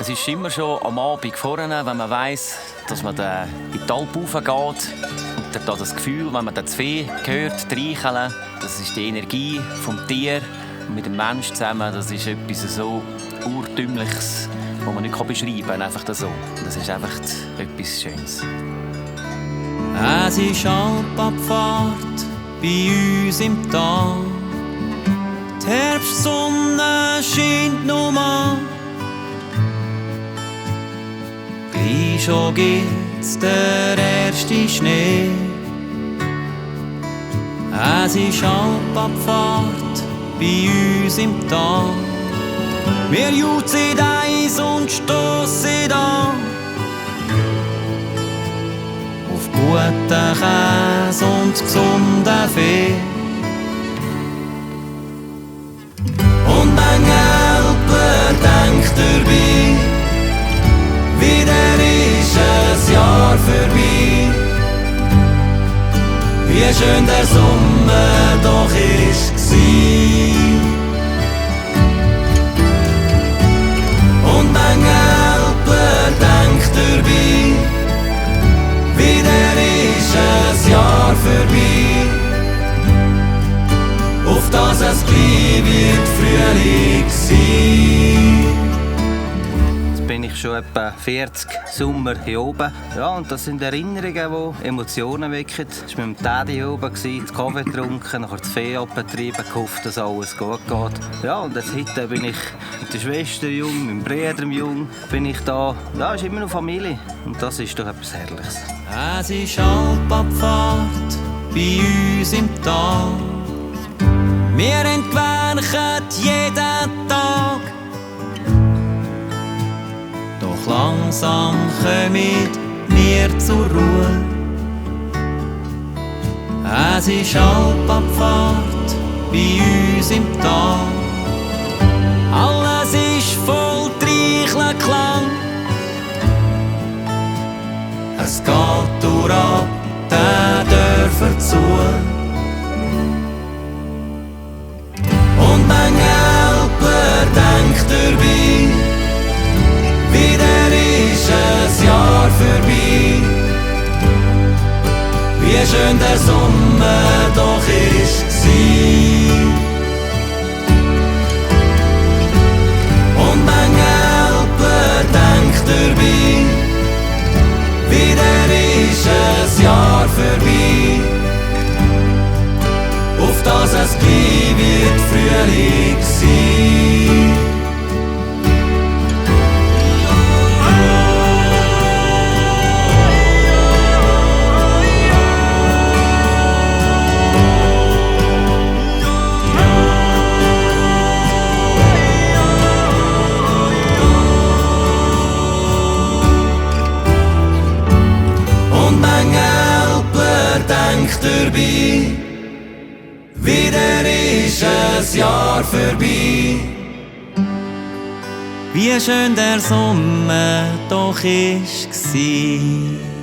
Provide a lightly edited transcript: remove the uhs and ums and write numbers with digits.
Es ist immer schon am Abend vorne, wenn man weiss, dass man in die Alp raufgeht. Und da das Gefühl, wenn man das Vieh hört, streicheln, das ist die Energie vom Tier und mit dem Menschen zusammen, das ist etwas so Urtümliches, das man nicht beschreiben kann, einfach so. Das ist einfach etwas Schönes. Es ist Alpabfahrt bei uns im Tal. Die Herbstsonne scheint noch mal. Gleich schon gibt's der erste Schnee. Es ist Alpabfahrt bei uns im Tal. Wir jutzen eins und stossen an auf guten Käse und gesunden Vieh. Und ein Älpler denkt dabei, wieder ist ein Jahr vorbei. Wie schön der Sommer doch war. Und ein Älpler denkt dabei, wieder ist ein Jahr vorbei. Auf das es gleich wird Frühling sein. Jetzt bin ich schon etwa 40 Sommer hier oben. Ja, und das sind Erinnerungen, die Emotionen wecken. Ich war mit dem Daddy hier oben, den Kaffee getrunken, nachher das Vieh abgetrieben, gehofft, dass alles gut geht. Ja, und jetzt heute bin ich mit der Schwester jung, mit dem Bruder jung, bin ich da. Ja, es ist immer noch Familie und das ist doch etwas Herrliches. Es ist Alpabfahrt bei uns im Tal. Wir entwerchen jeden Tag. Doch langsam kommen wir zur Ruhe. Es ist Alpabfahrt bei uns im Tal. Alles ist voll Treichelklang. Es geht durch ab den Dörfern zu. Und ein Älpler denkt dabei, wieder ist ein Jahr vorbei. Wie schön der Sommer doch war. Und ein Älpler denkt dabei, wieder ist ein Jahr vorbei. Auf das es gleich wird Frühling sein. Und ein Älpler denkt dabei, wieder ist ein Jahr vorbei. Wie schön der Sommer doch war.